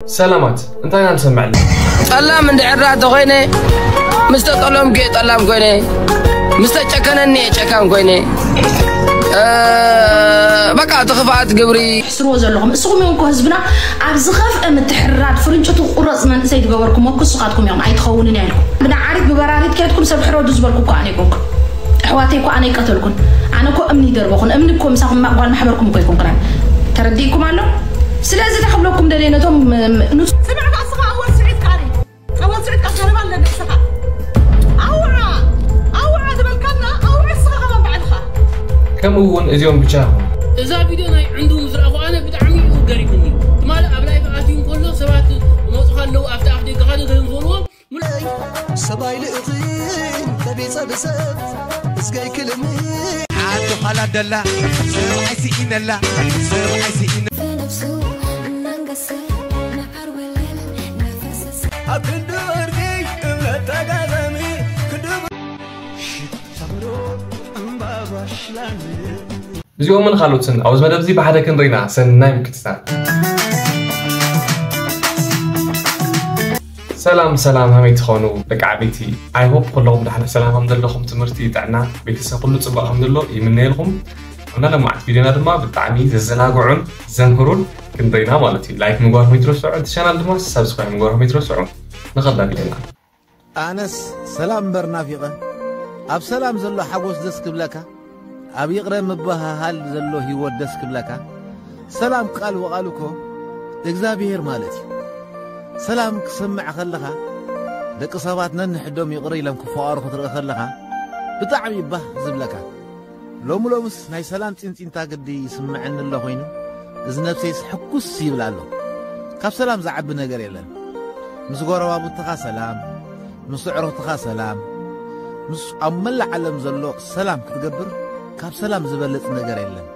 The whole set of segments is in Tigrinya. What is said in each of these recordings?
ሰላማት፣ እንታይ ኢና ንሰምዕ ኣለና? ጠላም እንድሕር ደኣ ተኾይነ፣ ምስ ተጠለምኩ እየ ጠላም ኮይነ፣ ምስ ተጨከነኒ እየ ጨካን ኮይነ። እ፣ በቃ፣ እቲ ክፍኣት ግብሪ። ትሕስርዎ ዘለኹም። እስኹም እዮም እኮ ህዝብና ኣብ ዝኸፍአ ምትሕርራድ ፍርንጭቱ ቁረጽ መንእሰይ ዝገበርኩሞ እኮ ንስኻትኩም እዮም። ኣይትኸውንን እያ ኢልኩም። ብነዓሪት ብበራሪት ከድኩም ሰብ ሕረዱ ዝበልኩ እኮ ኣነ ኣይኮንኩን። ኣሕዋተይ እኮ ኣነ ኣይቀተልኩን። ኣነ እኮ እምኒ ይደርበኹን። እምኒ እኮ ምሳኹም ማ-፣ ጓል ማሕበርኩም እኮ ኣይኮንኩን ኣነ። ተረዲእኩም ኣሎ? ስለዚ እንታይ ክብለኩም ደልየ ነቶም፣ ም-፣ ም-፣ ኑ-፣ ስምዕ ከኣ እስኻ ኣወል ስዒድ ቃሪ። ኣወል ስዒድ ቃሪ ዘረባ ኣለኒ እስኻ። ኣውዓ፣ ኣውዓ ዝበልካና፣ ኣውዓ እስኻ ከማን ባዕልኻ። ከምኡ እውን እዚኦም ብቻ ይኹኑ። እዛ ቪድዮ ናይ ዕንዱ ምስ ረኣኹ ኣነ ብጣዕሚ እዩ ገሪሙኒ። ትማሊ ኣብ ላይፍ ኣትዩ እንከሎ ሰባት መፁኻ ኣለዉ ኣብቲ ኣፍ ደገኻ ዶ ገለ ዝበልዎ ሰብኣይ ልእኽን ተቢጸ ብሰብ እዝገይ ክልምን ሓንቲ ኋላ ደላ ሰብኣይ ስኢነላ ሰብኣይ ስኢነ ብነብሱ እናንገሰ መዓር ወለል እናፈሰሰ ኣብ ክንዲ ወርቂ እምነት ተጋዛሚ ክንዲ ሽት ተምሮ እምባባ ሽላን እዚኦምን ካልኦትን ኣብዚ መደብ እዚ ብሓደ ክንርኢና ሰናይ ምክትታል። ሰላም ሰላም፣ ሃመይ ትኾኑ ደቂ ዓበይቲ? I hope ኩለኹም ደሓን ሰላም ከም ዘለኹም፣ ትምህርቲ፣ ጥዕና፣ ቤተሰብ ኩሉ ጽቡቕ ከም ዘሎ ይምነየልኩም። ኣብ ናይ ሎማዓንቲ ቪድዮና ድማ ብጣዕሚ ዘዘናግዑን ዘምህሩን ክንርኢና ማለት እዩ። ላይክ ምግባርኩም ኣይትረስዑ፣ እቲ ቻናል ድማ ሳብስክራይብ ምግባርኩም ኣይትረስዑ። ንኸዳ ቪድዮና። ኣነስ ሰላም እምበር ናፊቐ። ኣብ ሰላም ዘሎ ሓጎስ ደስ ክብለካ፣ ኣብ ይቕረ ምብህሃል ዘሎ ህይወት ደስ ክብለካ። ሰላም ቃል ብቓሉ እኮ እግዚኣብሄር ማለት እዩ። ሰላም ክሰምዕ ከለኻ፣ ደቂ ሰባት ነንሕዶም ይቕረ ኢሎም ክፈቓሩ ክትርኢ ከለኻ፣ ብጣዕሚ እዩ ባህ ዝብለካ። ሎሚ ሎምስ ናይ ሰላም ፂንፂንታ ግዲ ይስምዐኒ ኣሎ ኮይኑ፣ እዚ ነብሰይስ ሕጉስ ይብል ኣሎ። ካብ ሰላም ዝዓቢ ነገር የለን። ምስ ጎረባብትኻ ሰላም፣ ምስ ኣዕሩኽትኻ ሰላም፣ ምስ ኣብ መላእ ዓለም ዘሎ ሰላም ክትገብር፣ ካብ ሰላም ዝበልጽ ነገር የለን።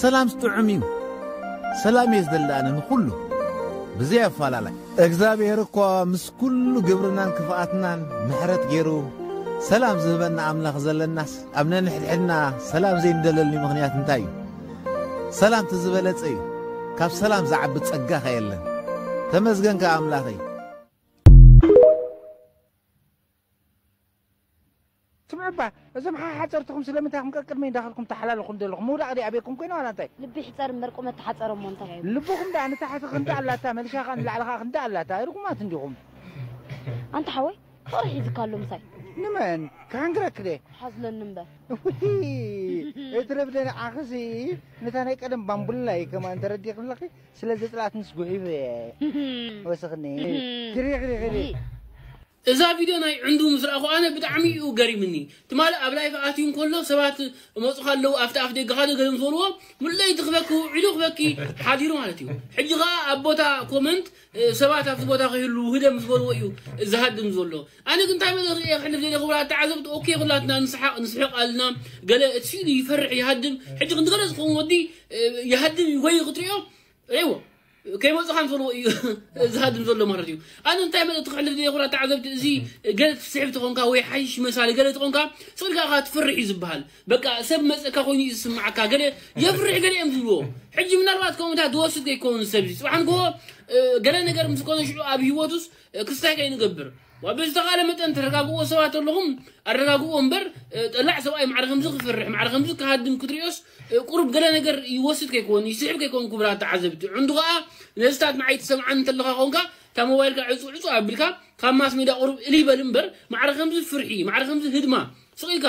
ሰላምስ ጥዑም እዩ። ሰላም እየ ዝደሊ ኣነ ንኹሉ፣ ብዘይ ኣፈላላይ። እግዚኣብሔር እኳ ምስ ኩሉ ግብርናን ክፍኣትናን ምሕረት ገይሩ ሰላም ዝህበና ኣምላኽ ዘለናስ፣ ኣብ ነንሕድሕድና ሰላም ዘይንደለሉ ምኽንያት እንታይ እዩ? ሰላም እቲ ዝበለጸ እዩ። ካብ ሰላም ዝዓቢ ጸጋ ኸ የለን። ተመስገን ከኣ ኣምላኸይ። ስምዑ እባ፣ እዞም ሓሓፀርትኹም ስለምንታይ ኢኹም ቀቅድመይ እንዳኸድኩም ተሓላልኹም ዘለኹም? ምውዳቕ ድዩ ኣበይኩም ኮይኑ ዋላ እንታይ? ልቢ ይሕፀር እምበር ቁመት ተሓፀረ እሞ እንታይ እዩ? ልብኹም ደኣ ንታሕቲ ክንዲ ኣላታ፣ መልሻ ኸኣ ንላዕሊ ኸኣ ክንዲ ኣላታ። ርጉማት እንዲኹም። ኣንታ ሓወይ፣ ፍቕሪ ሒዝካ ኣሎ ምሳይ። ንመን? ክሓንግረኪ ድየ? ሓዝለኒ እምበር። ውይ፣ እትረብደ ንዓኽሲ ነታ ናይ ቀደም ባምቡላ እዩ ከማን ተረዲእክለኺ። ስለ ዘፅላእትንስ ጉሒፈ እየ። ወስኽኒ። ክሪ፣ ክሪ፣ ክሪ። እዛ ቪድዮ ናይ ዕንዱ ምስ ረኣኹ ኣነ ብጣዕሚ እዩ ገሪምኒ። ትማሊ ኣብ ላይፍ ኣትዩ እንከሎ ሰባት መፁኻ ኣለዉ ኣብቲ ኣፍ ደገኻ ዶ ገለ ምስ በልዎ፣ ሙለይቲ ክበኪ ውዒሉ ክበኪ ሓዲሩ ማለት እዩ። ሕጂ ኸኣ ኣብ ቦታ ኮመንት፣ እ፣ ሰባት ኣብቲ ቦታ ከይህሉ ውህደ ምስ በልዎ እዩ ዝሃድም ዘሎ። ኣነ ግን እንታይ መልእኽቲ እየ ከሕልፍ ደልየ ክብላ ተዓዘብቲ፣ ኦኬ፣ ኩላትና ንስሓቕ፣ ንስሕቕ ኣልና፣ ገለ እቲ ስኢሉ ይፈርሕ ይሃድም። ሕጂ ክንዲ ገለ ዝኸውን ወዲ፣ እ፣ ይሃድም እዩ ወይ ክትሪኦ፣ እዎ፣ ከይመጽእ ከም ዝፈልዎ እዩ ዝሃድም ዘሎ ማለት እዩ። ኣነ እንታይ መልእኽቲ ክሕልፍ ደልየ ኩላ ተዓዘብቲ፣ እዚ ገለ ትስሕብ ተኾንካ ወይ ሓይሽ መሳሊ ገለ ተኾንካ፣ ስቕ ኢልካ ኢኻ ትፈርሕ እዩ ዝበሃል። በቃ ሰብ መጸካ ኮይኑ እዩ ዝስምዓካ። ገለ የፍርሕ ገለ እዮም ዝብልዎ። ሕጂ ምናልባት ከምኡታት ዝወስድ ከይከውን ሰብ እዚ ጽባሕ ንግሆ፣ እ፣ ገለ ነገር ምስ ኮነ ሽዑ ኣብ ህይወቱስ፣ እ፣ ክስታይ ከይንገብር። ዋ፣ ብዝተኻለ መጠን ተረጋግዎ ሰባት ኣለኹም፣ ኣረጋግዎ እምበር፣ እ፣ ጠላዕ ሰብኣይ ማዕረ ከምዚ ክፈርሕ፣ ማዕረ ከምዚ ክሃድም ክትሪኦስ፣ እ፣ ቁሩብ ገለ ነገር ይወስድ ከይኮን፣ ይስሕብ ከይኮን ክቡራት ተዓዘብቲ። ዕንዱ ኸኣ ነስታት ንዓይ ትሰምዓኒ እንተለኻ ኾንካ፣ እታ ሞባይልካ ዕጹ ዕጹ ኣቢልካ፣ ካብ ማስ ሜድያ ቁሩብ እልይ በል እምበር፣ ማዕረ ከምዚ ፍርሒ፣ ማዕረ ከምዚ ህድማ፣ ስቕ ኢልካ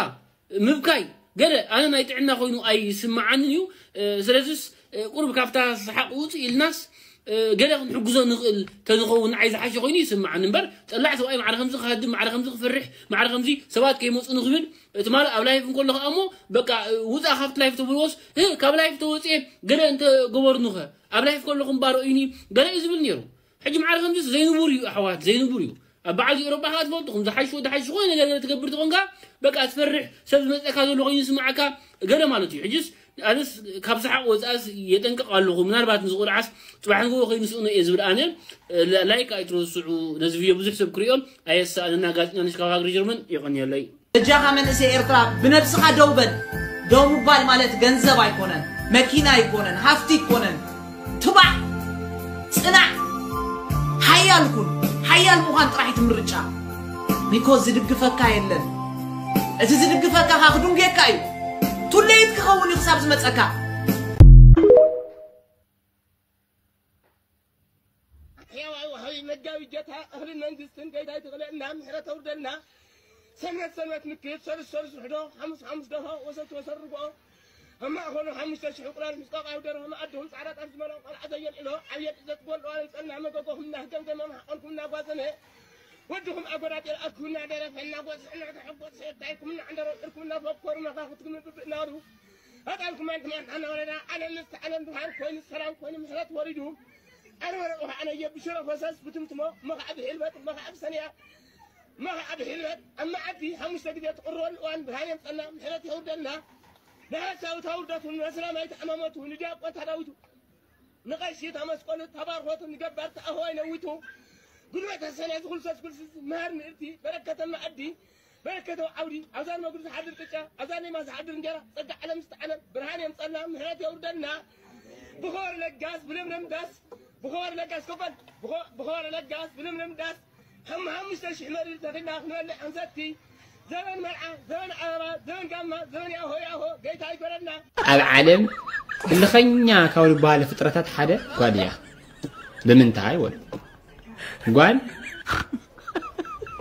ምብካይ፣ ገለ ኣነ ናይ ጥዕና ኮይኑ ኣይስምዓንን እዩ። እ፣ ስለዚስ፣ እ፣ ቁሩብ ካብታ ሰሓቕ ውጽእ ኢልናስ፣ እ፣ ገለ ክንሕግዞ ንኽእል ተዝኸውን ንዓይ ዝሓሸ ኮይኑ ይስምዓኒ እምበር፣ ጠላዕ ሰብኣይ ማዕረ ከምዚ ክሃድም፣ ማዕረ ከምዚ ክፈርሕ፣ ማዕረ ከምዚ ሰባት ከይመጹ ንኽብል፣ ትማሊ ኣብ ላይፍ እንከሎ ኸኣ እሞ፣ በቃ፣ እ፣ ውጻእ ካብቲ ላይፍ ተብልዎስ፣ እ፣ ካብ ላይፍ ተወጽኤ ገለ እንተ ገበርኑኸ? ኣብ ላይፍ ከለኹም ባሮ እዩኒ፣ ገለ እዩ ዝብል ነይሩ። ሕጂ ማዕረ ከምዚስ ዘይንቡር እዩ ኣሕዋት፣ ዘይንቡር እዩ። ኣብ በዓል ኤውሮጳ ከኣ ትፈልጡ፣ ከም ዝሓይሽ ወዲ ሓይሽ ዝኾነ ነገር ገለ ትገብር ተኾንካ፣ በቃ ትፈርሕ፣ ሰብ ዝመጸካ ዘሎ ኮይኑ ይስምዓካ፣ ገለ ማለት እዩ። ሕጅስ ኣነስ ካብ ሰሓቕ ወጻእስ የጠንቅቕ ኣለኹ። ምናልባት ንዝቑልዓስ ጽባሕ ንግሆ ከይንስእኖ እየ ዝብል ኣነ። ላ-፣ ላይክ ኣይትረስዑ። ነዚ ቪድዮ ብዙሕ ሰብ ክርእዮ ኣየሳእነና። ጋዜጠኛ ንሽካብ ሃገር ጀርመን የቐንየለይ። በጃኻ መንእሰይ ኤርትራ ብነብስኻ ደው በል። ደው ምባል ማለት ገንዘብ ኣይኮነን፣ መኪና ኣይኮነን፣ ሃፍቲ ኣይኮነን። ትባዕ፣ ጽናዕ። ሓያል ኩን። ሓያል ምዃን ጥራሕ እዩ እቲ ምርጫ። ኒኮ ዝድግፈካ የለን። እቲ ዝድግፈካ ከኣ ክድንጉየካ እዩ። ቱሌት ክኸውን እዩ ክሳብ ዝመጸካ። ሕያዋይ ወሃቢ መጋቢ ጌታ እኽልን መንግስትን ጎይታይ ትኽእለና ምሕረት ኣውርደልና። ሰንበት ሰንበት ምክት ሰሉስ ሰሉስ ርሕዶ ሓሙስ ሓሙስ ደርሆ ወሰት ወሰት ርግኦ ኣብ ማእኸሉ ሓሙሽተ ሽሕ እንቁላል ምስ ቀቃዩ ደርሆ መኣድኹም ጻዕዳ ጣፍ ዝመልኦ ቆልዓ ዘየልዕሎ ዓብየ ጥዘት ጎልዋ ለምጸልና መገጎኹም እናህገምገመ ማሕቆልኩም እናጓዘመ ወድኹም ኣጎዳጢ ኣኩና ደረፈ እናጎስሐ እናተሐጎስሐ ዳይኩም እናዕንደሮ ዕርኩም እናፈኮሩ መኻኽትኩም ብብእናሩ ኣጣልኩም ኣንትማንታ እናወረዳ ዓለም ምስቲ ዓለም ብርሃን ኮይኑ ሰላም ኮይኑ ምሕረት ወሪዱ ኣርበረ ውሃ ኣነየ ብሽረ ፈሰስ ብትምትሞ መኻዕብ ሒልበት መኻዕብ ሰንያ መኻዕብ ሒልበት ኣብ መዓልቲ ሓሙሽተ ግዜ ትቕርበሉ እዋን ብርሃን የምፀና ምሕረት የውርደልና ንሓሳዊ ታውርደቱ ንመስላማይ ተኣማመቱ ንዲያቆን ታዳዊቱ ንቐሺ ተመስቀሉ ተባርኾቱ ንገባር ተኣህዋይ ነዊቱ ጉልበተ ሰንያ ዝኹልሰስ ኩልስስ መሃር ምእርቲ በረከተ መኣዲ በረከተ ዓውዲ ኣብዛ ንመግቢ ዝሓድር ቅጫ ኣብዛ ሌማ ዝሓድር እንጀራ ፀጋ ዓለም ዝተዓለም ብርሃን የምፀልና ምሕረት የውርደልና ብኸወር ለጋስ ብለምለም ዳስ ብኸወር ለጋስ ከፈል ብኸወር ለጋስ ብለምለም ዳስ ሓሙሽተ ሽሕ መሪር ተኺልና ክንበልዕ ክንሰቲ ዘበን መርዓ ዘበን ኣበባ ዘበን ጋማ ዘበን ያሆ ያሆ ገይታ ይግበረልና። ኣብ ዓለም እልኸኛ ካብ ዝበሃሉ ፍጥረታት ሓደ ጓል እያ። ብምንታይ ወል ጓል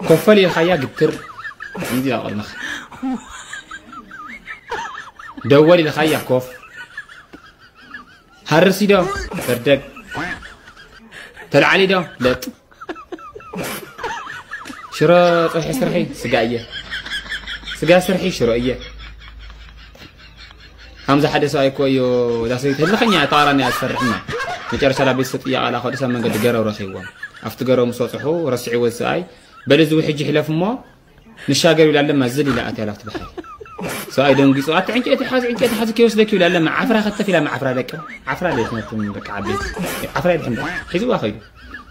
ኮፈል ኢልካያ ግትር እንዲ ኣቕልመኻ ደወል ኢልካያ ኮፍ ሃርሲ ዶ በርደግ ተልዓሊ ዶ ለጥ ሽሮ ፀብሒ ስርሒ ስጋ እየ ስጋ ስርሒ ሽሮ እየ። ከምዚ ሓደ ሰብኣይ እኮ እዩ እዛ ሰበይቲ ህልኸኛ ተቓራኒ እያ ዝሰርሕና። መጨረሻ ላ ቤተሰብ ጥያቓ ላ ከዱ ሰብ መንገዲ ገረብ ረኺብዎም። ኣብቲ ገረብ ምስ በፅሑ ረስዕዎ እዚ ሰብኣይ በል እዚ ውሕጅ ይሕለፍ እሞ ንሻገር ይብላ ኣለማ ዝል ኢላ ኣትያ ላፍቲ ባሕሪ። ሰብኣይ ደንጊፁ ኣቲ ዕንጨይቲ ሓዚ ዕንጨይቲ ሓዚ ከይወስደክ ይብላ ኣለማ ዓፍራ ከተፍ ኢላ ዓፍራ ደቂ ዓፍራ ደት ነትም ደቂ ዓበይቲ ዓፍራ ይድሕን ሒዝዋ ከይዱ።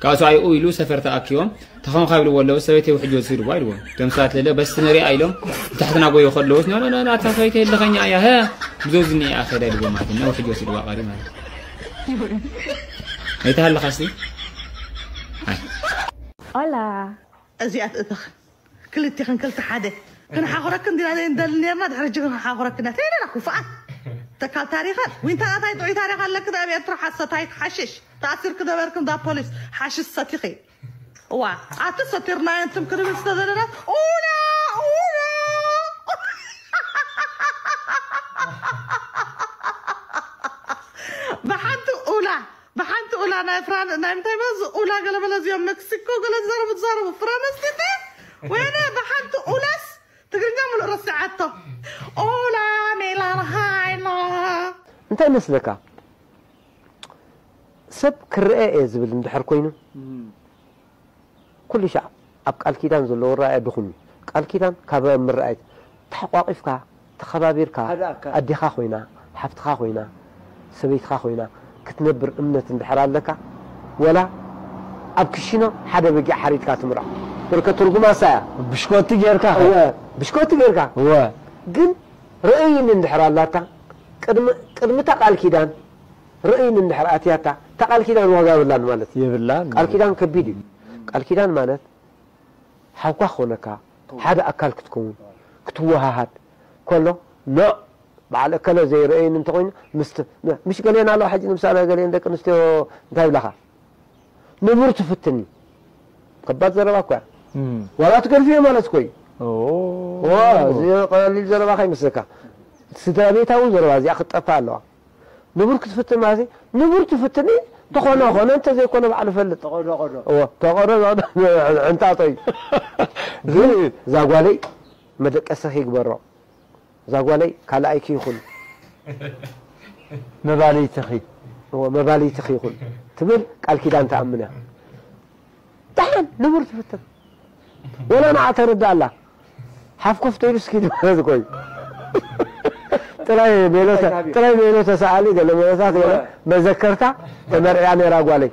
ካብ ሰብኣይ ኡ ኢሉ ሰፈር ተኣኪቦም ተኸምካ ይብልዎ ኣለዉ ሰበይተይ ውሕጅ ወሲድዋ ኢልዎም። እቶም ሰባት ለለ በስ ንሪኣ ኢሎም ንታሕትና ጎዮ ከለዎስ ኖ ኖ ኖ ኣታ ሰበይተይ ህልኸኛ እያ ሀ ብዘውዚ እኒኣ ከይዳ ኢልዎም ማለት እነ ውሕጅ ወሲድዋ ቀሪ ማለት ኣይተሃለኻስ ኣይ Hola. እዚኣ ትእተኽ ክልቲኽን ክልተ ሓደ ክንሓኽረክን ዲና ዘይንደሊ ነርና ድሕሪ ሕጂ ክንሓኽረክን ኢና ተይለና ኩፍኣት ተካል ታሪኸን ዊንታ ኣታይ ጥዑይ ታሪኽ ኣለክን ኣብ ኤርትራ ሓሰታይት ሓሽሽ ተኣሲርክ ነበርክን ዳ ፖሊስ ሓሽሽ ሰቲኺ እዋ ኣቲ ሰቲርናየን ትም ክንብል ዝተዘለና ኡላ ኡላ ብሓንቲ ኡላ ብሓንቲ ኡላ ናይ ፍራን ናይ ምንታይ በዚ ኡላ ገለ በለ እዚኦም መክሲኮ ገለ ዝዘረቡ ዝዛረቡ ፍራንስ ቲቲ ወይነ ብሓንቲ ኡላስ ትግርኛ ሙሉእ ረሲዓቶ ኡላ ሜላን ሃይላ እንታይ መስለካ ሰብ ክረአ እየ ዝብል እንድሕር ኮይኑ ኩሉ ሻዕ ኣብ ቃል ኪዳን ዘለዎ ኣረኣእያ ድኹም እዩ። ቃል ኪዳን ካብ ምርኣይ ተሓቋቒፍካ ተኸባቢርካ ኣዴኻ ኮይና ሓፍትኻ ኮይና ሰበይትኻ ኮይና ክትነብር እምነት እንድሕር ኣለካ ወላ ኣብ ክሽኖ ሓደ በጊዕ ሓሪድካ ትምርዖ። ብርከ ትርጉማ እሳ እያ። ብሽኮቲ ጌርካ። እወ ብሽኮቲ ጌርካ። እወ ግን ርእይኒ እንድሕር ኣላታ ቅድሚ እታ ቃል ኪዳን ርእይኒ እንድሕር ኣትያታ እታ ቃል ኪዳን ዋጋ የብላን ማለት እዩ። የብላን። ቃል ኪዳን ከቢድ እዩ። ቃል ኪዳን ማለት ሓውካ ክኾነካ ሓደ ኣካል ክትከውን ክትወሃሃድ ከሎ ኖእ በዓል እከለ ዘይረእየኒ እንተኾይኑ ምስቲ ምሽ ገሌን ኣለዋ ሕጂ ንምሳሌ ገሌን ደቂ ኣንስትዮ እንታይ ይብላኻ ንቡር ትፍትኒ ከባድ ዘረባ እኮ እያ ዋላ ትገድፍዮ ማለት እኮ እዩ ዋ እዚ ቀሊል ዘረባ ከይመስለካ ስድራ ቤታዊ ዘረባ እዚኣ ክትጠፍእ ኣለዋ ንቡር ክትፍትን ማለት እዩ። ንቡር ትፍትን እዩ። ተኾነ ኾነ እንተዘይኮነ ባዕሉ ፈልጥ። ተቐዶ ቐዶ። እወ ተቐዶ ቐዶ ዕንጣጦ እዩ። ግን እዛ ጓለይ መደቀስኺ ይግበሮ። እዛ ጓለይ ካልኣይኪ ይኹን። መባልይትኺ። እወ መባልይትኺ ይኹን ትብል ቃል ኪዳን ትኣምን እያ። ደሓን ንቡር ትፍትን። ወላ ንዓ ተረዳኣላ ሓፍ ኮፍ ተይሉ እስኪ ማለት እኮ እዩ ጥራይ ሜሎ ተ- ጥራይ ሜሎ ተሰኣሊ ገለ ሜሎታት ገለ መዘከርታ ተመርዕያ ነይራ ጓለይ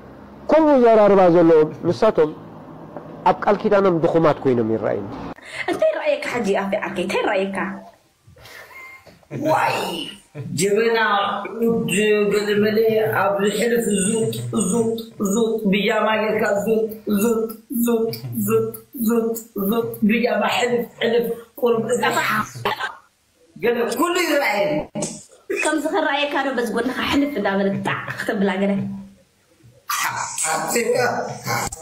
ከምኡ ዘራርባ ዘለዎም ንሳቶም ኣብ ቃል ኪዳኖም ድኹማት ኮይኖም ይረኣዩኒ እንታይ ረኣየካ ሕጂ ኣፌ ዓርከይ እንታይ ረኣየካ ዋይ ጀበና ዑድ ገለመለ ኣብ ሕልፍ ዙጥ ዙጥ ዙጥ ብጃማ ጌርካ ዙጥ ዙጥ ዙጥ ዙጥ ዙጥ ዙጥ ብጃማ ሕልፍ ሕልፍ ቁርብ እዛ ገለ ኩሉ ይረኣየኒ። ከምዚ ክረኣየካ ዶ በዚ ጎንኻ ሕልፍ እንዳበለት ጣዕ ክተብላ ገለ ሓብቲ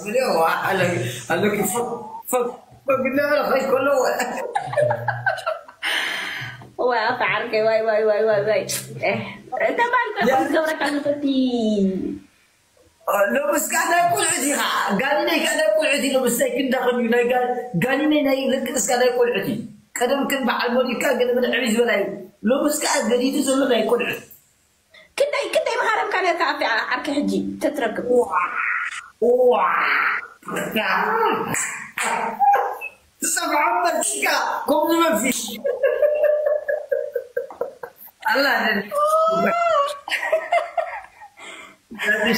ብልዋ ኣለኪ ፈግ ፈግ ፈግ እንዳበለ ከይከሎ ወይ ኣፈ ዓርከይ ዋይ ዋይ ዋይ ዋይ ዋይ ተባልከ ዝገብረካ ዝፈቲ ሎምስ ከዓ ናይ ቁልዑት ኢኻ ጋኒነይ ከዓ ናይ ቁልዑት እዩ ሎምስ ናይ ክንዳኸም እዩ ናይ ጋኒነይ ናይ ልቅስ ከዓ ናይ ቁልዑት እዩ ቀደም ከም በዓል ሞዲካ ገለ መለ ዕብይ ዝበላ እዩ ሎምስ ከዓ ገዲዱ ዘሎ ናይ ቁልዑት ክንደይ ክንደይ መሃረምካ ነርካ ኣብቲ ዓርኪ ሕጂ ተትረክብ ትሰብዖ መሲልካ ከምዚ መሲ ኣላ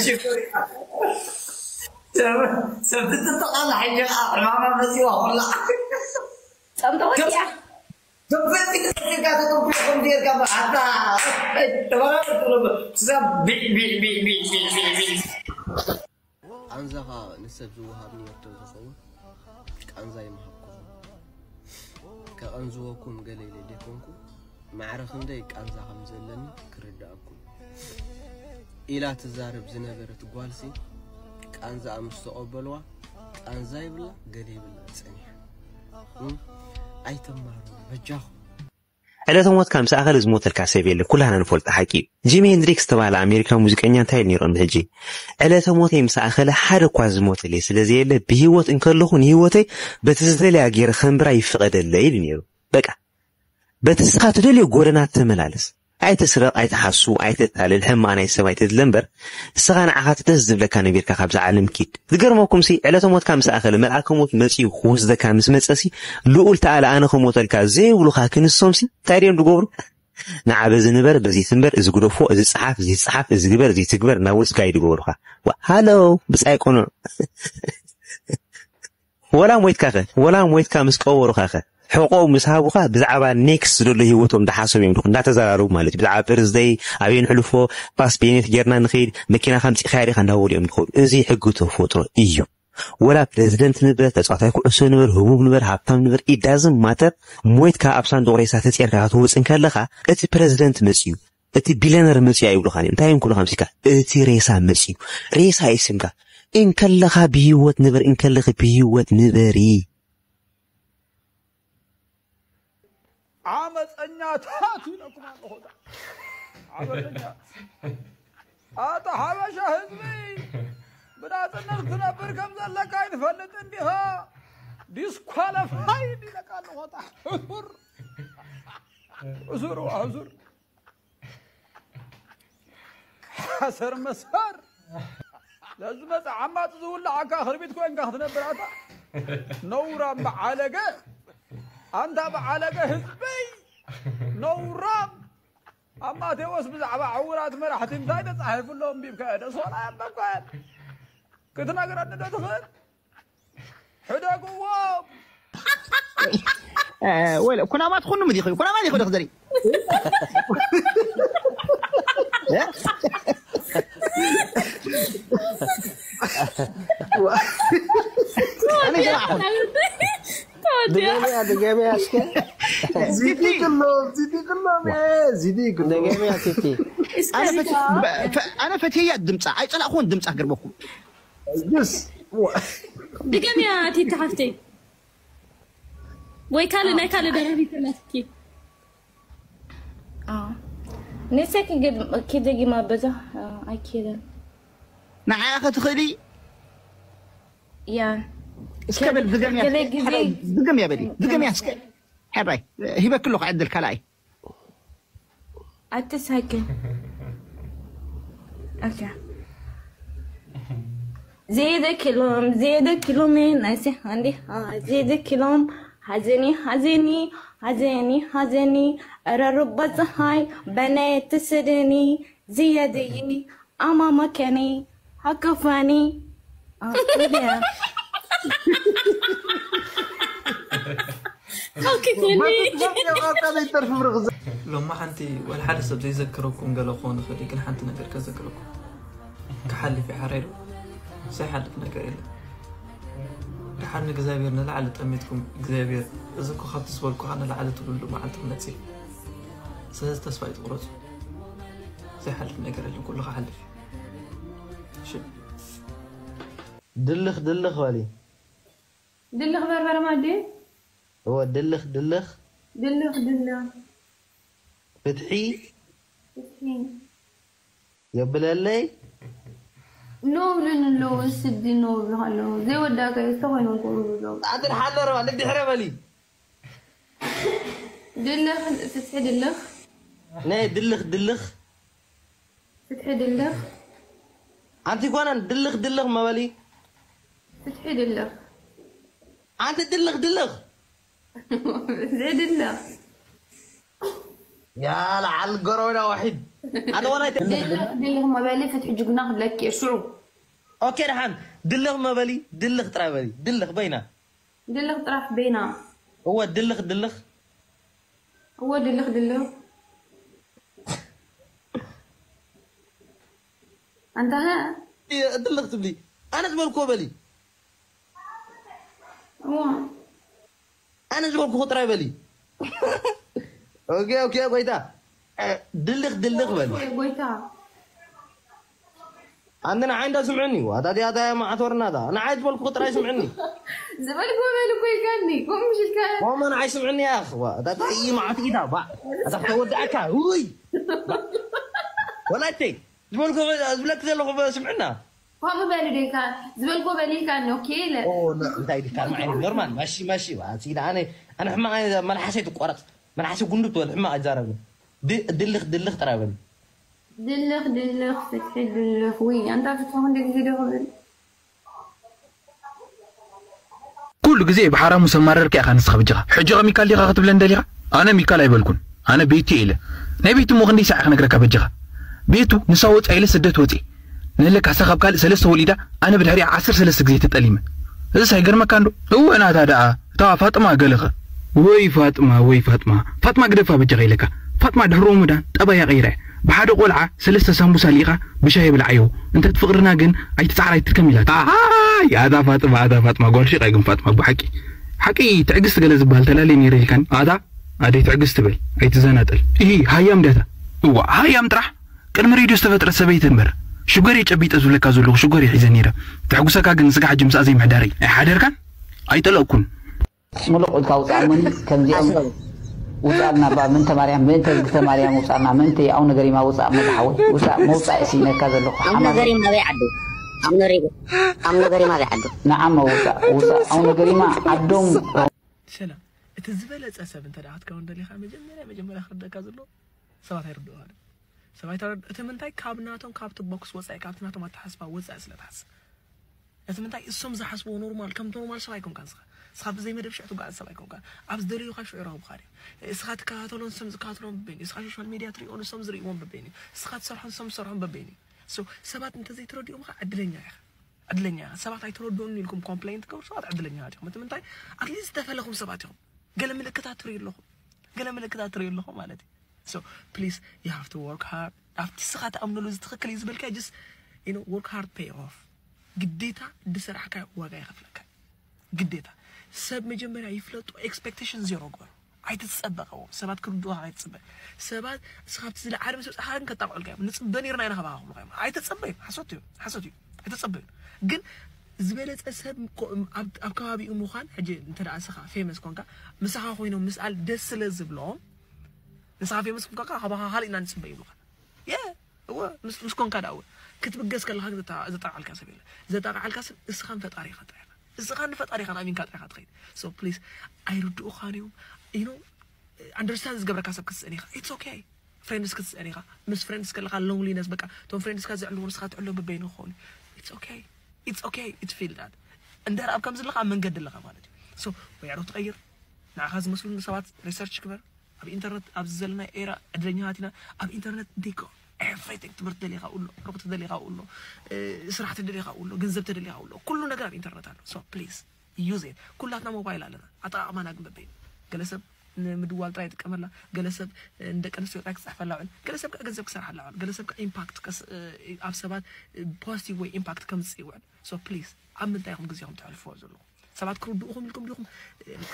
ሽኮር ሰብ ትጥቃላ ሕጂ ከዓ ዕማማ መፂዋ ኮላ ጸምተ ወዲያ ተፈጢ ተፈጢ ተጠንቁ ከም ጌርካ ኣታ ተባራበር ትብሎ ሰብ ቢዕ ቢዕ ቢዕ ቢዕ ቢዕ ቢዕ ቢዕ ቃንዛኻ ንሰብ ዝወሃብ ንየቶ ዝኸውን ቃንዛ ይምሃብኩም። ከቐንዝወኩም ገለ ኢለ ደይኮንኩ ማዕረ ክንደይ ቃንዛ ከም ዘለኒ ክርድኣኩም ኢላ ትዛረብ ዝነበረት ጓልሲ ቃንዛኣ ምስ ተቐበልዋ ቃንዛ ይብላ ገለ ይብላ ጸኒሓ። እም? ኣይትማሩ በጃኹም። ዕለተ ሞትካ ምስ ኣኸለ ዝሞተልካ ሰብ የለ ኩላህና ንፈልጦ ሓቂ እዩ። ጂሚ ሄንድሪክስ ዝተባህለ ኣሜሪካዊ ሙዚቀኛ እንታይ ኢሉ ነይሩ ቅድሚ ሕጂ ዕለተ ሞተይ ምስ ኣኸለ ሓደ እኳ ዝሞተለይ ስለ ዘየለ ብህይወት እንከለኹ ንህይወተይ በቲ ዝደለያ ገይረ ከንብራ ይፍቐደለይ ኢሉ ነይሩ። በቃ በቲ ንስኻ ትደልዮ ጎደና ተመላለስ። ኣይትስረቕ፣ ኣይትሓሱ፣ ኣይተታልል፣ ሕማቕ ናይ ሰብ ኣይተድለ እምበር ንስኻ ንዓኻ እቲ ደስ ዝብለካ ነቢርካ ካብዛ ዓለም ኪድ። ዝገርመኩምሲ ዕለተ ሞትካ ምስ ኣኸለ መልኣከ ሞት መጺኡ ክወስደካ ምስ መጸሲ ልኡል ተኣለ ኣነ ክሞተልካ ዘይብሉኻ ክንሶምሲ እንታይ ድዮም ዝገብሩ? ንዓ በዚ ንበር በዚ ትንበር እዚ ግደፎ እዚ ጸሓፍ እዚ ይጸሓፍ እዚ ግበር እዚ ትግበር እናበሉ ስጋይድ ይገብሩኻ። ዋ ሃሎ ብጻይ ቅኑዕ ወላ ሞይትካ ኸ ወላ ሞይትካ ምስ ቀበሩኻ ኸ ሕቆ ምስ ሃቡኻ ብዛዕባ ኔክስት ዝደሎ ህይወቶም ዝሓሰቡ እዮም ድኹ እንዳተዘራረቡ ማለት እዩ ብዛዕባ በርዝደይ ኣበይ ንሕልፎ ፓስ ቤኔት ጌርና ንኸይድ መኪና ከምፂኻያ ዲኻ እንዳበሉ እዮም ድኹ እዚ ሕጊ ተፈጥሮ እዩ ወላ ፕሬዚደንት ንበር ተፃዋታይ ኩዕሶ ንበር ህቡብ ንበር ሃብታም ንበር ኢዳዝም ማተር ሞይትካ ኣብ ሳንዱቕ ሬሳ ተፅርካ ክትወፅእ እንከለኻ እቲ ፕሬዚደንት መፅዩ እቲ ቢለነር መፅዩ ኣይብሉኻን እዮም እንታይ እዮም ክብሉኻ ምሲካ እቲ ሬሳ መፅዩ ሬሳ እዩ ስምካ እንከለኻ ብህይወት ንበር እንከለኺ ብህይወት ንበሪ ዓመፀኛታት ኢለኩም ኣለኹ ዓመፀኛ ኣታ ሓበሻ ህዝቢ ብናፅነት ክትነብር ከም ዘለካ ይትፈልጥ እንዲኻ ዲስኳለፋይድ ኢለካ ኣለኹ ኣታ ሕሱር እሱር ሕሱር ሓሰር መሰር ለዝመፀ ዓማፅ ዝውላዓካ ክርቢት ኮይንካ ክትነብር ኣታ ነውራም በዓለገ ኣንታ በዓለገ ህዝበይ ነውራም ኣብ ማቴዎስ ብዛዕባ ዕውራት መራሕቲ እንታይ ተፃሒፉ ኣሎ ኣንቢብካ ደስ ዋላ ኣንበብካየን ክትነግረኒ ዶ ትኽእል ሕደግዎም ወለ ኩናማ ትኹኑ ምዲኹ ኩናማ ዲኹ ዶ ክዘሪ ድገምያ ድገምያ እስከ ዚዲ ክሎም ዚዲ ክሎም ዚዲ ክሎም ድገምያ ቲቲ ኣነ ፈትያ ድምፃ ኣይፀላእኩን ድምፃ ገርበኩም ግስ ድገምያ ቲቲ ሓፍተይ ወይ ካልእ ናይ ካልእ ደራፊት ኣላትኪ ንሰኪ ግን ኪደጊማ በዛ ኣይኪደን ንዓያ ከትኽእሊ ያ እስከ በል ድገምያ ገለ ግዜ ድገምያ በሊ ድገምያ እስከ ሕራይ ሂበክ ኣለኹ ዕድል ካልኣይ ኣትሳቂ ኦኬ زيدك لوم زيدك لوم ناسي عندي ها زيدك لوم حزني حزني حزني حزني أرى رب الزهاي بنات تسدني زيادي أما مكاني هكفاني آه، وديها. ኦኬ ኮኒ ይተርፍ ብርግዘ ሎማ ሓንቲ ወላ ሓደ ሰብ ዘይዘክረኩም ገለ ክኾን ይኽእል እዩ፣ ግን ሓንቲ ነገር ከዘክረኩም። ክሓልፍ እዩ ሓራይ ዶ? ዘይሓልፍ ነገር የለን። ደሓር ንእግዚኣብሔር ንላዕሊ ጠሚትኩም፣ እግዚኣብሔር እዚ እኮ ካብቲ ዝበልኩኻ ንላዕሊ ትብልሉ መዓልቲ ክመጽእ እዩ። ስለዚ ተስፋ ኣይትቑረጹ። ዘይሓልፍ ነገር የለን፣ ኩሉ ክሓልፍ እዩ። እሺ? ድልኽ ድልኽ በሊ። ድልኽ በርበረ ማዲ? እወ፣ ድልኽ ድልኽ። ድልኽ ድልኽ። ፍትሒ ፍትሒ። የብለለይ። ኖብልን ኣለዉ፣ ስዲ ኖብሉ ኣለዉ። ዘይወዳእካ እዩ፣ ዝተኾይኑ ክብሉ ኣለዉ። ኣንተ ሓለረዋ፣ ልድሕረ በሊ። ድልኽ፣ ፍትሒ ድልኽ። ናይ ድልኽ ድልኽ። ፍትሒ ድልኽ። ኣንቲ ጓናን ድልኽ ድልኽ መበሊ። ፍትሒ ድልኽ። ኣንቲ ድልኽ ድልኽ። ዘይድልኽ። ያ ለዓል ጎረቤና ዋሒድ። ኣነ ወላይ ድልኽ ድልኽ መበሊ ፍትሒ ጅግና ክብለኪ እየ ሽዑ። ኦኬ፣ ደሓን። ድልኽ መበሊ፣ ድልኽ ጥራይ በሊ። ድልኽ በይና። ድልኽ ጥራሕ በይና። እወ፣ ድልኽ ድልኽ። እወ፣ ድልኽ ድልኽ። ኣንታ ሀ? እየ፣ ድልኽ ትብሊ። ኣነ ዝበልክዎ በሊ። እወ። ኣነ ዝበልክዎ ጥራይ በሊ። ኦኬ፣ ኦኬ፣ ጎይታ። እ፣ ድልኽ፣ ድልኽ በሊ። ወይ ጎይታ። ኣንተ ንዓይ እንዳ ስምዕኒ፣ ዋታ ዲያ ዳያ ማዕቶርና ዳ። ንዓይ ዝበልክዎ ጥራይ ስምዕኒ። ዝበልክዎ በል እኮ ኢልካኒ። ከምኡ ምሽ ኢልካ። ማማ ንዓይ ስምዕኒ ያኽ። ዋ፣ ኣታ ታይ መዓት ኢዳ፣ ባ። ኣታ ከተወድኣካ፣ ውይ። ባ። ወላይተይ፣ ዝበልክዎ፣ ዝብለክ ዘለኹ ስምዕና። ከምኡ በል ዲካ፣ ዝበልክዎ በል ኢልካኒ፣ ኦኬ ኢለ። ኦ፣ ነ-፣ እንታይ ዲካ፣ ማዕረ ኖርማል፣ ማሺ፣ ማሺ፣ ዋ፣ ሲዳ፣ ኣነ፣ ኣነ ሕማቕ፣ ኣነ መልሓሰይ ትቆረጽ። መልሓሰይ ጉንዱ ትበል፣ ሕማቕ ኣይዛረብን። ድ-፣ ድልኽ፣ ድልኽ ጥራይ በል። ድልኽ፣ ድልኽ፣ ፍትሒ፣ ድልኽ። ውይ፣ ኣንታ ፍትሒ ክንደይ ግዜ ዶ ክብል? ኩሉ ግዜ ብሓራሙ ሰማረርካ ኢኻ ንስኻ በጃኻ። ሕጂ ኸ ሚካል ዲኻ ክትብለን ደሊኻ? ኣነ ሚካል ኣይበልኩን። ኣነ ቤቱ እየ ኢለ። ናይ ቤቱ እሞ ክንደይ ሳዕ ክነግረካ በጃኻ? ቤቱ ንሳ ወጻ ኢለ ስደት ወጺ። ንለካ እሳ ካብ ካልእ ሰለስተ ወሊዳ፣ ኣነ ብድሕሪኣ ዓሰርተ ሰለስተ ግዜ ተጠሊመ። እዚስ ኣይገርመካን ዶ? እወ ናታ ደኣ፣ እታ ፋጥማ ገለኸ? ወይ ፋጥማ፣ ወይ ፋጥማ። ፋጥማ ግደፋ በጃኻ ኢለካ። ፋጥማ ድሕሪ ሮሞዳን ጠባያ ቀይራ እያ። ብሓደ ቆልዓ ሰለስተ ሳምቡሳ ልኢኻ ብሻሂ ብልዓዮ። እንተ ፍቕርና ግን ኣይትጽዓር ኣይትድከም ኢላታ። ኣሃይ፣ ኣታ ፋጥማ፣ ኣታ ፋጥማ፣ ጓል ሹቕ እያ ግን ፋጥማ፣ ብሓቂ። ሓቂ ትዕግስቲ ገለ ዝበሃል ተላለየ ነይረ ኢልካኒ። ኣታ ኣደይ ትዕግስቲ በል፣ ኣይትዘናጠል። ኢሂ፣ ሃያም ዳታ። እዋ፣ ሃያም ጥራሕ። ቅድሚ ሬድዮ ዝተፈጥረት ሰበይቲ እምበር። ሽጎር እየ ጨቢጠ ዝብለካ ዘለኹ፣ ሽጎር እየ ሒዘ ነይረ። ተሕጉሰካ ግን ንስኻ ሕጂ ምስኣ ዘይምሕዳረይ። ኣይሓደርካን? ኣይጠለቕኩን። ምሉቕ ኢልካ ውጻእ እሞኒ፣ ከምዚኦም ውጻእልና እባ፣ ምእንተ ማርያም፣ ምእንተ እግዝእተ ማርያም ውጻእና፣ ምእንተ ኣቡነ ገሪማ ውጻእ እሞ ዝሓወይ፣ ውጻእ፣ ምውጻእ እየ ስኢነካ ዘለኹ፣ ኣቡነ ሓማም። ገሪማ ኣበይ ዓዱ? ኣቡነ ሪ-፣ ኣቡነ ገሪማ ኣበይ ዓዱ? ንዓሞ ውጻእ፣ ውጻእ፣ ኣቡነ ገሪማ ዓዶም። ሰላም። እቲ ዝበለጸ ሰብ እንተ ደኣ ክትከውን ደሊኻ፣ መጀመርያ፣ መጀመርያ ክርደካ ዘሎ ሰባት ኣይርድኡኻን። ሰባት ኣይተረድ-፣ እቲ ምንታይ ካብ ናቶም፣ ካብቲ ቦክስ ወጻኢ፣ ካብቲ ናቶም ኣተሓስባ ወጻኢ ስለ ትሓስብ። እቲ ምንታይ እሶም ዝሓስብዎ ኖርማል፣ ከምቲ ኖርማል ሰብ ኣይኮንካን። ንስኻ፣ ንስኻ ብዘይ መደብ ሽዑ ትጓዓዝ ሰብ ኣይኮንካን። ኣብ ዝደለዩኻ ሽዑ ይረኽቡኻ ድዮም? እስኻ ትከታተሎን እሶም ዝከታተሎን በበይኑ። እስኻ ሶሻል ሚድያ ትሪኦ ንሶም ዝርእይዎም በበይኑ። እስኻ ትሰርሖ ንሶም ዝሰርሖም በበይኑ። ሶ፣ ሰባት እንተዘይተረዲኦምኻ ዕድለኛ ኢኻ። ዕድለኛ ኢኻ። ሰባት ኣይተረድኡን ኢልኩም ኮምፕሌን ትገብሩ ሰባት ዕድለኛታት ኢኹም። እቲ ምንታይ ኣትሊስት ዝተፈለኹም ሰባት ኢኹም። ገለ ምልክታት ትርእዩ ኣለኹም። ገለ ምልክታት ትርእዩ ኣለኹም ማለት እዩ። So, please, you have to work hard. ኣብቲ እስኻ ትኣምነሉ እዚ ትኽክል እዩ ዝበልካዮ፣ just, you know, work hard, pay off. ግዴታ ዝሰራሕካዮ ዋጋ ይኸፍለካ። ግዴታ። ሰብ መጀመርያ ይፍለጡ፣ ኤክስፔክቴሽን ዜሮ ግበር። ኣይትጸበ ካብኦም። ሰባት ክርድኡኻ ኣይትጽበ። ሰባት እስኻ ኣብቲ ዝለዓለ ምስ በጻሕካ ግን ከጣቕዑልካ እዮም። ንጽበ ነይርና ኢና ካባኻ ክብሉኻ እዮም። ኣይተጸበ እዩ። ሓሶት እዩ። ሓሶት እዩ። ኣይተጸበ እዩ። ግን ዝበለጸ ሰብ ኮ-፣ ኣብ፣ ኣብ ከባቢኡ ምዃን፣ ሕጂ እንተ ደኣ እስኻ ፌመስ ኮንካ፣ ምሳኻ ኮይኖም ምስኣል ደስ ስለ ዝብሎም፣ ንስኻ ፌመስ ኮንካ፣ ካባኻ ካልእ ኢና ንጽበ ይብሉኻ። የ፣ እወ፣ ምስ፣ ምስ ኮንካ ደኣ እወ። ክትብገስ ከለኻ ግን ዘጣ-፣ ዘጣቕዓልካ ሰብ የለን። ዘጣቕዓልካ ሰብ እስኻን ፈጣሪኻ ጥራይ ኢኻ። እስኻን ንፈጣሪኻን ኣሚንካ ጥራይ ኢኻ ትኸይድ። So, please፣ ኣይርድኡኻን እዮም። You know፣ ኣንደርስታንድ ዝገብረካ ሰብ ክትስእን ኢኻ። It's okay። ፍሬንድስ ክትስእን ኢኻ። ምስ ፍሬንድስ ከለኻ ሎንሊነስ፣ በቃ፣ እቶም ፍሬንድስካ ዘዕልዎ ንስኻ ትዕሎ በበይኑ ክኸውን እዩ። It's okay። It's okay። It's feel that። እንድሕር ኣብ ከምዚ ኣለኻ፣ ኣብ መንገዲ ኣለኻ ማለት እዩ። So፣ ወይ ኣሮ ትቐይር፣ ንዓኻ ዝመስሉ ሰባት ሪሰርች ግበር። ኣብ ኢንተርነት፣ ኣብዚ ዘለና ኤራ ዕድለኛታት ኢና። ኣብ ኢንተርነት they go everything። ትምህርቲ ደሊኻ ኣሎ፣ ርኽቲ ደሊኻ ኣሎ፣ እ፣ ስራሕ ተደሊኻ ኣሎ፣ ገንዘብ ተደሊኻ ኣሎ፣ ኩሉ ነገር ኣብ ኢንተርነት ኣሎ። So, please, use it። ኩላትና ሞባይል ኣለና። ኣጠቓቕማና ግን በበይኑ። ገለ ሰብ ንምድዋል ጥራይ ይጥቀመላ። ገለ ሰብ ንደቂ ኣንስትዮ ጥራይ ክፅሕፈላ ውዕል፣ ገለ ሰብ ከዓ ገንዘብ ክሰርሓላ ውዕል፣ ገለ ሰብ ከዓ ኢምፓክት ኣብ ሰባት ፖዚቲቭ ወይ ኢምፓክት ከምፅእ ይውዕል። ሶ ፕሊዝ፣ ኣብ ምንታይ ኢኹም ግዜኹም ተሕልፍዎ ዘለኹም? ሰባት ክርድኡኹም ኢልኩም ዲኹም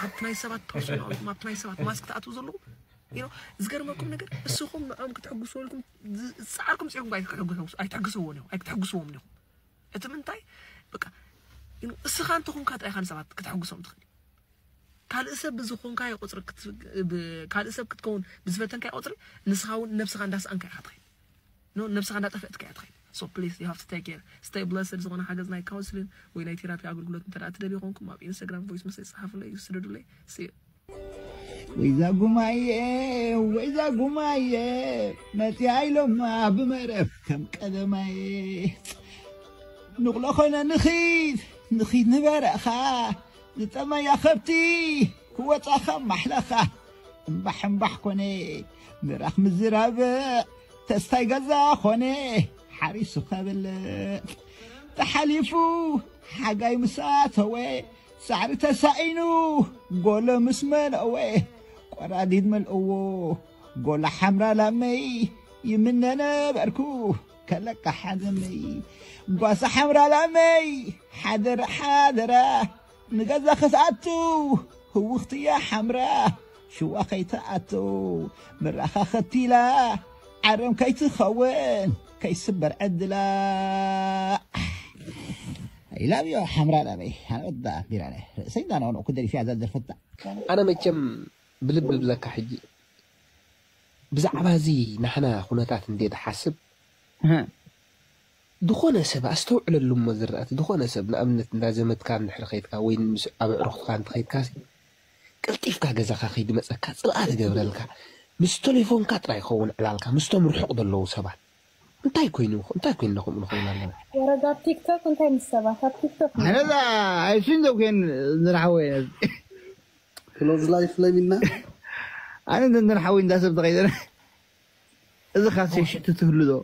ኣብቲ ናይ ሰባት ፐርሶና ኢኹም ኣብቲ ናይ ሰባት ማስክ ትኣትዉ ዘለኹም? You know፣ ዝገርመኩም ነገር፣ እስኹም ንዕኦም ክትሕግስዎ ኢልኩም ዝፃዓርኩም ፅኢኹም ኣይትሕግስዎን ኢኹም ኣይትሕግስዎም ኢኹም። እቲ ምንታይ፣ በቃ፣ you know፣ እስኻ እንተኾንካ ጥራይ ኢኻ ንሰባት ክትሕግሶም ትኽእል። ካልእ ሰብ ብዝኾንካዮ ቁፅሪ ክትፍ- ብ- ካልእ ሰብ ክትከውን ብዝፈተንካዮ ቁፅሪ፣ ንስኻ እውን ነብስኻ እንዳስኣንካ ኢኻ ትኸይድ። No፣ ነብስኻ እንዳጠፍእትካ እያ ትኸይድ። So please, you have to take care. Stay blessed። ዝኾነ ሓገዝ ናይ ካውንስሊን ወይ ናይ ቴራፒ ኣገልግሎት እንተ ደኣ ትደልዩ ኮንኩም፣ ኣብ ኢንስታግራም ቮይስ መሰጅ ጸሓፉለይ፣ ስደዱለይ። See you። ወይዛ ጉማየ፣ ወይዛ ጉማየ፣ መጺኣ ኢሎማ ብመረብ ከም ቀደማየ። ንቕሎ ኾነ ንኺድ፣ ንኺድ ንበረኻ፣ ዝጠመያ ከብቲ ክወጻ ከም ማሕለኻ። እምባሕ እምባሕ ኮነ፣ ምራኽ ምዝራብ፣ ተስታይ ገዛ ኾነ፣ ሓሪሱ ከብል። ተሓሊፉ ሓጋይ ምስ ኣተወ፣ ሳዕሪ ተሳኢኑ ጎሎ ምስ መለወ፣ ቆራዲድ መልእዎ ጎሎ ሓምራ ላመይ ይምነ ነበርኩ ከለቃ ሓዘመይ። ጓሳ ሓምራ ላመይ ሓደራ ሓደራ፣ ንገዛ ክትኣቱ ህውኽትያ ሓምራ፣ ሽዋ ከይትኣቱ ምራኻ ኸቲላ፣ ዓረም ከይትኸውን ከይስበር ዕድላ። I love you ሓምራ ላመይ። ኣነ ወዳ ቢራነ ርእሰይ እንዳነቕነቕኩ ደሪፈያ እዛ ደርፈታ። ኣነ መቸም ብልቢ ብለካ ሕጂ ብዛዕባ እዚ ናሕና ኩነታት እንዴ ትሓስብ፣ ዝኾነ ሰብ ኣስተውዕለሉ እሞ ዝረኣት፣ ዝኾነ ሰብ ንኣብነት እንዳ ዘመድካ እንድሕር ኸይድካ ወይ ምስ ኣብ ኣዕሩኽትካ እንተኸይድካ ሲ፣ ቀልጢፍካ ገዛኻ ከይድመፀካ ፅልኣ ትገብረልካ። ምስ ቴሌፎንካ ጥራይ ይኸውን ዕላልካ ምስቶም ርሑቕ ዘለዉ ሰባት። እንታይ ኮይኑ እንታይ ኮይንና ከምኡ ንኸውን ኣለና? ወረዳ ኣብ ቲክቶክ እንታይ ምስ ሰባት ኣብ ቲክቶክ ኣነዛ ኣይሱን ዘው ኮይን ዝረሓወ ክሎዝ ላይፍ ለሚና ኣነ እንደ ንርሓዊ እንዳሰብ ተኸይደና እዚ ካሴ ሽቱ ትህሉ ዶ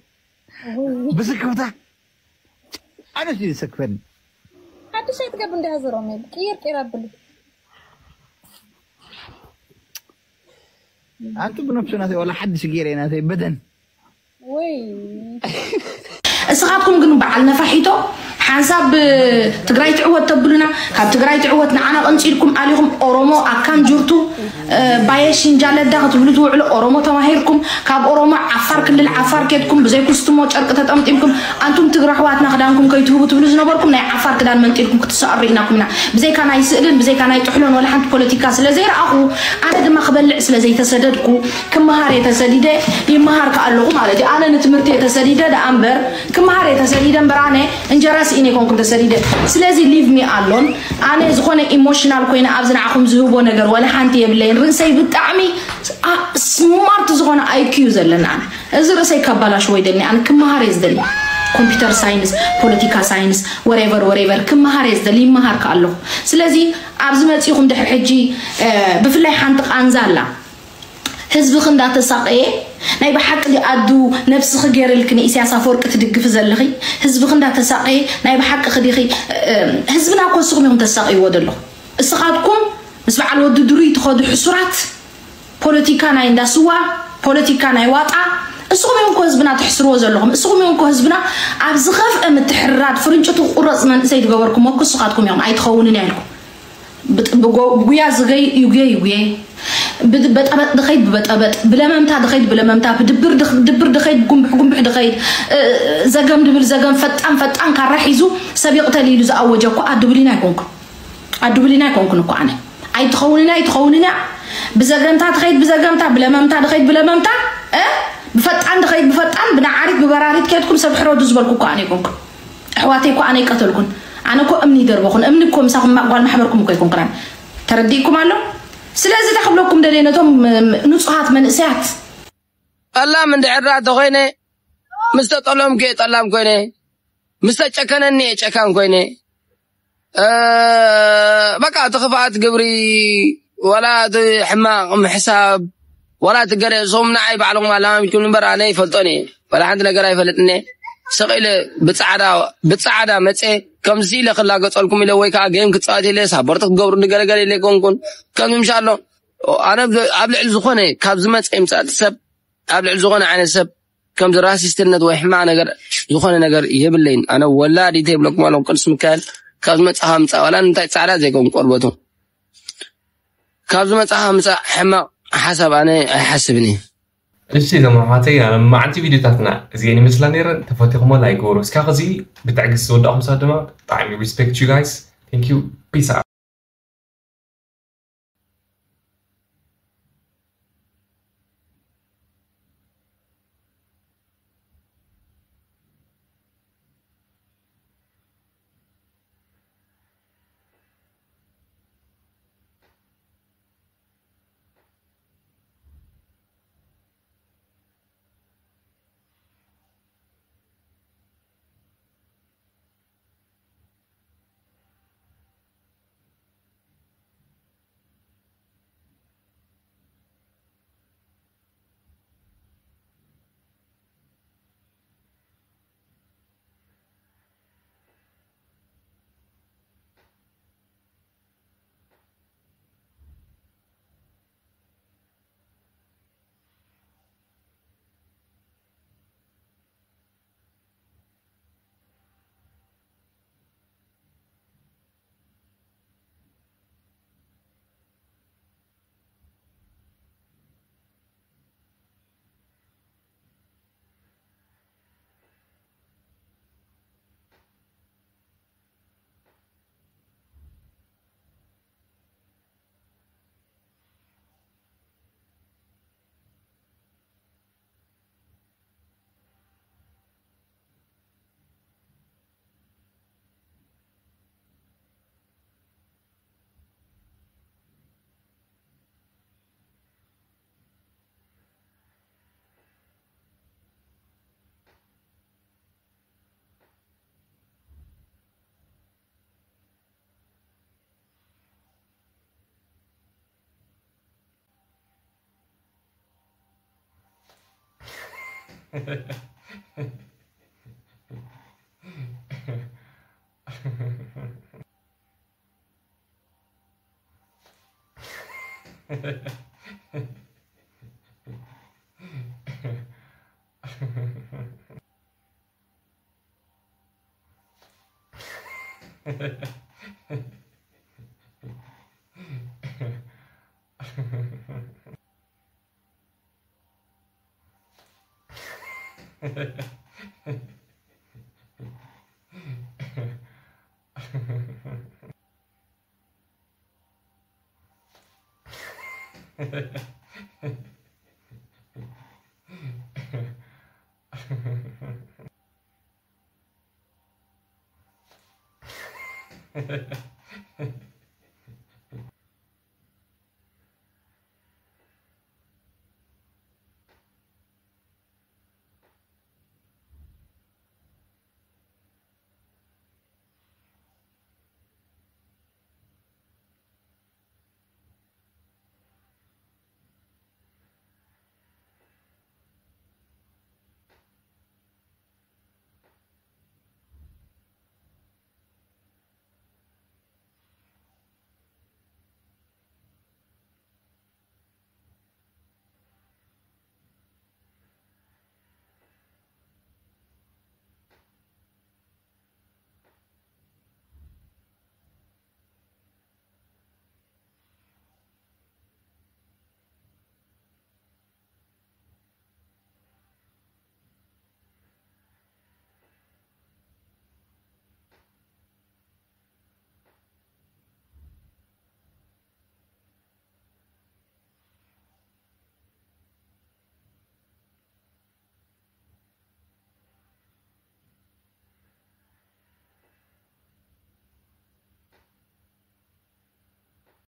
ብስክፍታ ኣነ ሲ ዝሰክፈኒ ሓድሽ ኣይትገብ እንዲያ ዝሮም ቅይር ቅይር ኣብሉ ኣንቱ ብነብሱ ናተይ ዋላ ሓድሽ ገይረ ናተይ በደን ወይ እስኻትኩም ግን በዓል ነፋሒቶ ሓንሳብ ትግራይ ትዕወት ተብሉና ካብ ትግራይ ትዕወት ንዓና ቀንፂልኩም ኣሊኹም ኦሮሞ ኣካን ጁርቱ ባየ ሽንጃለዳ ክትብሉ ትውዕሉ ኦሮሞ ተማሂርኩም ካብ ኦሮሞ ዓፋር ክልል ዓፋር ኬድኩም ብዘይ ኩስትሞ ጨርቂ ተጠምጢምኩም ኣንቱም ትግረ ኣሕዋትና ክዳንኩም ከይትህቡ ትብሉ ዝነበርኩም ናይ ዓፋር ክዳን መንጢልኩም ክትሰኣሩ ርኢናኩም ኢና ብዘይካ ናይ ስእልን ብዘይካ ናይ ጥሕሎን ወላ ሓንቲ ፖለቲካ ስለ ዘይረኣኹ ኣነ ድማ ክበልዕ ስለ ዘይተሰደድኩ ክመሃር እየ ተሰዲደ ይመሃር ከኣለኹ ማለት እዩ ኣነ ንትምህርቲ እየ ተሰዲደ ደኣ እምበር ክመሃር እየ ተሰዲደ እምበር ኣነ እንጀራ ስኢነ ኣይኮንኩን ተሰዲደ ስለዚ leave me alone ኣነ ዝኾነ ኢሞሽናል ኮይነ ኣብዚ ንዓኹም ዝህቦ ነገር ወላ ሓንቲ የብለይን ርእሰይ ብጣዕሚ ስማርት ዝኾነ ኣይኪዩ ዘለኒ ኣነ እዚ ርእሰይ ከባላሽዎ ይደልኒ ኣነ ክመሃር እየ ዝደሊ ኮምፒተር ሳይንስ ፖለቲካ ሳይንስ whatever whatever ክመሃር እየ ዝደሊ ይመሃር ከኣለኹ ስለዚ ኣብዚ መፂኹም ድሕሪ ሕጂ ብፍላይ ሓንቲ ቃንዛ ኣላ ህዝብኺ እንዳተሳቀየ ናይ ብሓቂ ኣዱ ነብስኺ ገይርልኪ ንኢሳያስ ኣፈወርቂ ትድግፊ ዘለኺ ህዝብኺ እንዳተሳቀየ ናይ ብሓቂ ክዲኺ ህዝብና እኮ እስኹም ኢኹም ተሳቅይዎ ዘለኹ እስኻትኩም ምስ በዓል ወዲ ድሩይ ትኸዱ ሕሱራት ፖለቲካ ናይ እንዳስዋ ፖለቲካ ናይ ዋጣ እስኹም እዮም እኮ ህዝብና ትሕስርዎ ዘለኹም እስኹም እዮም እኮ ህዝብና ኣብ ዝኸፍአ ምትሕርራድ ፍርንጭቱ ቁረፅ መንእሰይ ትገበርኩሞ እኮ እስኻትኩም እዮም ኣይትኸውንን እያ ኢልኩም ብጉያ ዝገይ ይጉየ ይጉየ ብበጠበጥ ድኸይድ ብበጠበጥ ብለመምታ ድኸይድ ብለመምታ ብድብር ድኸይድ ብጉንብሕ ጉንብሕ ድኸይድ ዘገም ድብል ዘገም ፈጣን ፈጣን ካራ ሒዙ ሰብ ይቕተል ኢሉ ዝኣወጀ እኮ ኣዱብሊና ኣይኮንኩን ኣዱብሊና ኣይኮንኩን እኮ ኣነ ኣይትኸውንና ኣይትኸውንና ብዘገምታ ትኸይድ ብዘገምታ ብለመምታ ድኸይድ ብለመምታ ብፈጣን ድኸይድ ብፈጣን ብነዓሪት ብበራሪት ከድኩም ሰብ ሕረዱ ዝበልኩ እኮ ኣነ ኣይኮንኩን ኣሕዋተይ እኮ ኣነ ኣይቀተልኩን ኣነ እኮ እምኒ ይደርበኹን እምኒ እኮ ምሳኹም ጓል ማሕበርኩም እኮ ኣይኮንኩን ኣነ ተረዲእኩም ኣሎ ስለዚ እንታይ ክብለኩም ደልየ ነቶም ንፁሃት መንእሰያት ጠላም እንድሕር ደኣ ተኾይነ ምስ ተጠለምኩ እየ ጠላም ኮይነ ምስ ተጨከነኒ እየ ጨካን ኮይነ በቃ እቲ ክፍኣት ግብሪ ዋላ እቲ ሕማቕ ምሕሳብ ዋላ እቲ ገለ እሶም ንዓይ ባዕሎም ኣለማሚድኩም እምበር ኣነ ይፈልጦን እየ ዋላ ሓንቲ ነገር ኣይፈልጥን እየ ስቕ ኢለ ብፃዕዳ ብፃዕዳ መፀ ከምዚ ኢለ ክላገፀልኩም ኢለ ወይ ከዓ ጌም ክፃወት ኢለ ሳፖርት ክገብሩ ንገለገለ ኢለ ይኮንኩን ከምዚ ምሻ ኣሎ ኣነ ኣብ ልዕሊ ዝኾነ ካብ ዝመፀ ይምፃእ ሰብ ኣብ ልዕሊ ዝኾነ ዓይነት ሰብ ከምዚ ራሲስትነት ወይ ሕማቕ ነገር ዝኾነ ነገር የብለይን። ኣነ ወላዲተ ይብለኩም ኣለኹ ቅዱስ ሚካኤል ካብ ዝመፅእ ምፃእ ዋላ እንታይ ፃዕዳ ዘይከውን ቆርበቱ ካብ ዝመፅእ ምፃእ ሕማቕ ሓሳብ ኣነ ኣይሓስብን እየ። እሺ ዘመሓተይ መዓልቲ ቪዲዮታትና እዚአን ይመስላ ነይረን። ተፈቲኹሞ ላይክ ግበሩ። እስካብ ኸዚ ብትዕግስቲ ዝወዳእኹም ሰባት ድማ ብጣዕሚ respect you guys. Thank you. Peace out.